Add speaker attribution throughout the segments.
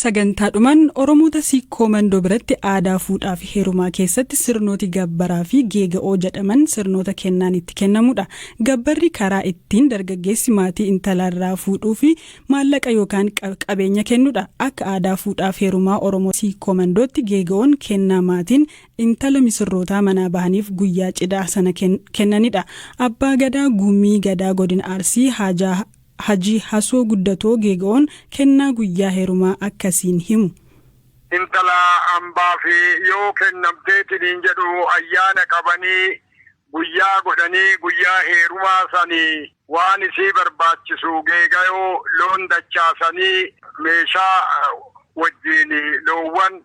Speaker 1: Sagantaadhumaan Oromoota Siikkoo Mandoo biratti aadaa fuudhaa fi heerumaa keessatti sirnooti gabbaraa fi geega'oo jedhaman sirnoota kennaan itti kennamudha. Gabbarri karaa ittiin dargaggeessi maatii intalaarraa fuudhuu fi maallaqa yookaan qabeenya kennudha. Akka aadaa fuudhaaf heerumaa Oromoo Siikkoo Mandootti geega'oon kennaa maatiin intala misirrootaa manaa bahaniif guyyaa cidhaa sana kennanidha. Abbaa Gadaa Gumii Gadaa Godina Arsii Haajaa Hajii Hasoo Guddatoo geega'oon kennaa guyyaa heerumaa akkasiin himu.
Speaker 2: Intala hambaa fi yoo kennamteetiniin jedhu ayyaana qabanii guyyaa godhanii guyyaa heerumaa sanii waan isii barbaachisu geegayoo loon dachaasanii meeshaa wajjiin loowwan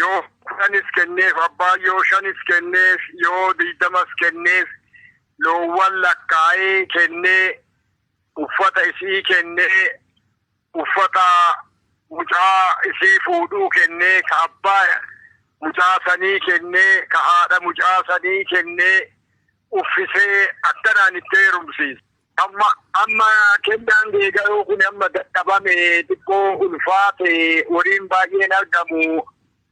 Speaker 2: yoo 10s kenneef abbaan yoo 5s kenneef yoo 20s kenneef loowwan lakkaa'ee kennee uffata isii kennee uffata mucaa isii fuudhuu kennee ka abbaa mucaa sanii kennee ka haadha mucaa sanii kennee uffisee akkanaan itti heerumsiisa. Amma amma kennaan geegaruu kun amma dadhabame xiqqoo ulfaate horiin baay'een argamu.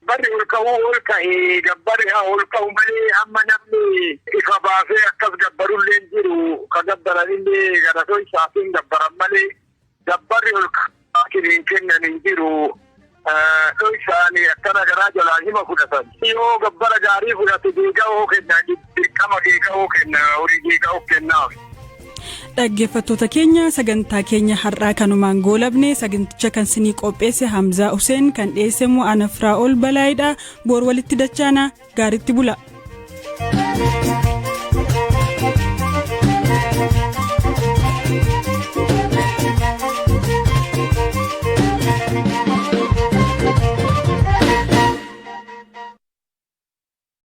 Speaker 2: Barri ol ka'uu ol ka'e gabbarri haa ol ka'u malee amma namni ifa baasee akkas gabbarullee hin jiru ka gabbaranillee gara isaatiin gabbaran malee gabbarri ol ka'aa hin kennan hin jiru. Dhoysaanii akkana garaa jalaa hima fudhatan. Yoo gabbara gaarii fudhate geega'oo kenna dirqama geega'oo kenna horii geega'oo kennaaf.
Speaker 1: Dhaggeeffattoota keenya, sagantaa keenya har'aa kanumaan goolabne. Saganticha kan sinii qopheesse Hamzaa Hussein, kan dhiyeesse immoo ana Firaa'ol Balaayidha. Boor walitti dachaana, gaaritti bula.